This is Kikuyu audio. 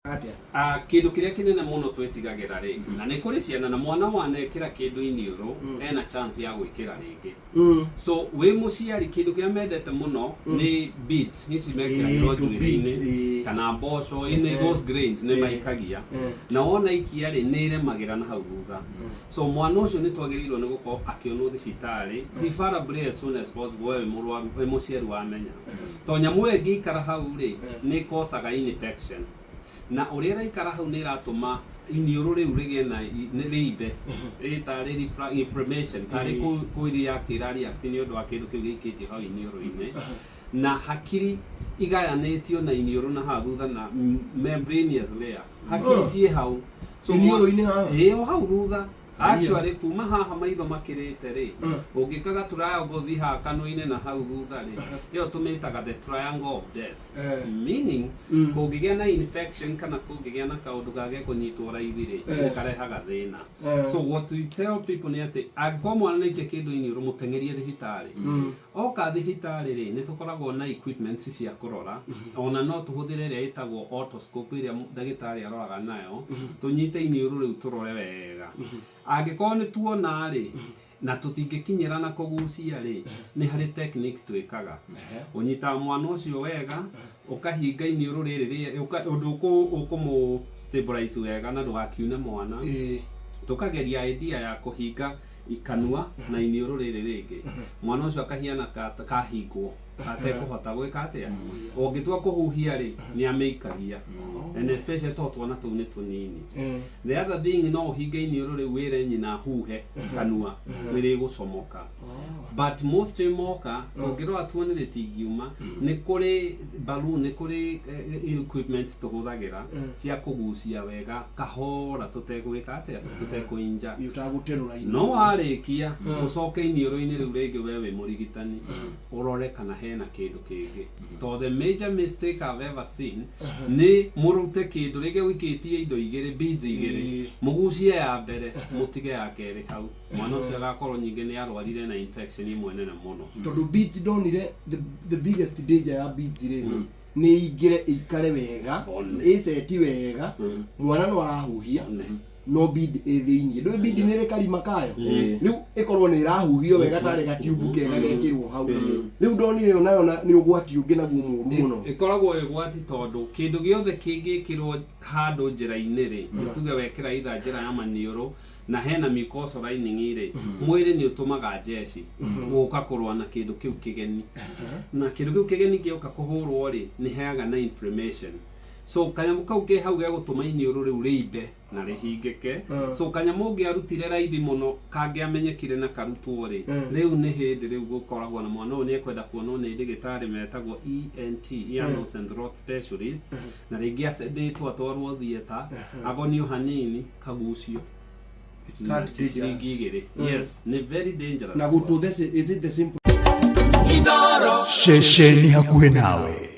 Atĩa? Ah, kĩndũ kĩrĩa kĩnene mũno twĩtigagĩra rĩ, na nĩ kũrĩ ciana na mwana wanekĩra kĩndũ iniũrũ ena chance ya gwĩkĩra rĩngĩ. So wĩ mũciari, kĩndũ kĩrĩa mendete mũno nĩ beads ici mekĩragĩrwo Ĩĩ, tũ beads, njuĩrĩ-inĩ ĩĩ. kana mboco in those grains nĩ maikagia, na wona ikia rĩ, nĩ ĩremagĩra na hau thutha. So mwana ũcio nĩ twagĩrĩirwo nĩ gũkorwo akĩonwo thibitarĩ, preferably as soon as possible. We wĩ mũrwaru, wĩ mũciari wamenya, to nyamũ ĩyo ĩngĩikara hau rĩ, nĩ ĩkocaga infection, na ũrĩa ĩraikara hau nĩ ĩratũma iniũrũ rĩu rĩgĩe na nĩ rĩimbe, rĩ tarĩ inflammation, tarĩ kũ react ĩra react nĩ ũndũ wa kĩndũ kĩu gĩikĩtio hau iniũrũ-inĩ. Na hakiri igayanĩtio na iniũrũ na haha thutha na membranous layer, hakiri ciĩ hau. So Iniũrũ-inĩ haha? Ĩĩ, o hau thutha actually, kuma haha maitho makĩrĩte rĩ, ũngĩkaga triangle thi haha kanua-inĩ na hau thutha rĩ, ĩyo tũmĩtaga the triangle of death, meaning kũngĩgĩa na infection kana kũngĩgĩa na kaũndũ kage kũnyitwo raithi rĩ, nĩ karehaga thĩna. So what we tell people nĩ atĩ angĩkorwo mwana nĩ aikia kĩndũ iniũrũ, mũteng'erie thibitarĩ. Oka thibitarĩ rĩ, nĩ tũkoragwo na equipments cia kũrora. Ona no tũhũthĩre ĩrĩa ĩtagwo otoscope, ĩrĩa ndagĩtarĩ aroraga nayo, tũnyite iniũrũ rĩu tũrore wega. Angĩkorwo nĩ tuona rĩ, na tũtingĩkinyĩra na kũgucia rĩ, nĩ harĩ technique twĩkaga. Ũnyitaga mwana ũcio wega, ũkahinga iniũrũ rĩrĩ ũndũ ũkũmũ stabilize wega na ndũgakiune mwana. Tũkageria idea ya kũhinga kanua na iniũrũ rĩrĩ rĩngĩ, mwana ũcio akahiana kahingwo atekũhota gwĩka atĩa. Ũngĩtua kũhuhia rĩ, nĩ amĩikagia, and especially to twana tũu nĩ tũnini. The other thing, no ũhinge iniũrũ rĩu, wĩre nyina huhe kanua, nĩ rĩgũcomoka. But most moka tũngĩrora tuone rĩtingiuma, nĩ kũrĩ balloon, nĩ kũrĩ equipment tũhũthagĩra cia kũgucia wega kahora tũtegwĩka atĩa, tũtekũinja. Ũtagũterũra. No warĩkia, ũcoke iniũrũ-inĩ rĩu rĩngĩ, we wĩ mũrigitani, ũrore kana hena kĩndũ kĩngĩ, to the major mistake I've ever seen nĩ mũrute kĩndũ rĩngĩ, ũikĩtie indo igĩrĩ, beads igĩrĩ, mũgucie ya mbere, mũtige ya kerĩ hau. Mwana ũcio agakorwo nyingĩ nĩ arwarire na infection ĩmwe nene mũno. Tondũ beads ndonire the biggest danger ya beads rĩ, nĩ ingĩre ĩikare wega, One. ĩceti wega, mwana no arahuhia, One. no bead ĩ thĩiniĩ. Ndũĩ bead nĩ ĩrĩ karima kayo rĩu, ĩkorwo nĩ ĩrahuhio wega tarĩ gatiubu kega gekĩrwo hau. Rĩu ndonire ĩyo nayo nĩ ũgwati ũngĩ naguo mũru mũno. Ĩkoragwo ĩgwati tondũ kĩndũ gĩothe kĩngĩkĩrwo handũ njĩra-inĩ rĩ, tuge wekĩra itha njĩra ya maniũrũ na hena mucosal lining rĩ, mwĩrĩ nĩ ũtũmaga njeci gũka kũrũa na kĩndũ kĩu kĩgeni, na kĩndũ kĩu kĩgeni gĩoka kũhũrwo rĩ, nĩ heaga na inflammation. So kanyamũ kau ke hau gegũtũma iniũrũ rĩu rĩimbe na rĩhingĩke. So kanyamũ ũngĩarutire raithi mũno kangĩamenyekire na karutwo rĩ, rĩu nĩ hĩndĩ rĩu gũkoragwo na mwana ũyũ nĩ ekwenda kuonwo nĩ ndagĩtarĩ metagwo ENT, ear, nose and throat specialist, na rĩngĩ acendĩtwo atwarwo theatre, agonio hanini, kagucio. It's that Na ciringi dangerous. 2. Yes, nĩ very dangerous. Na gũtũ is it the same? Ceceni hakuhĩ nawe.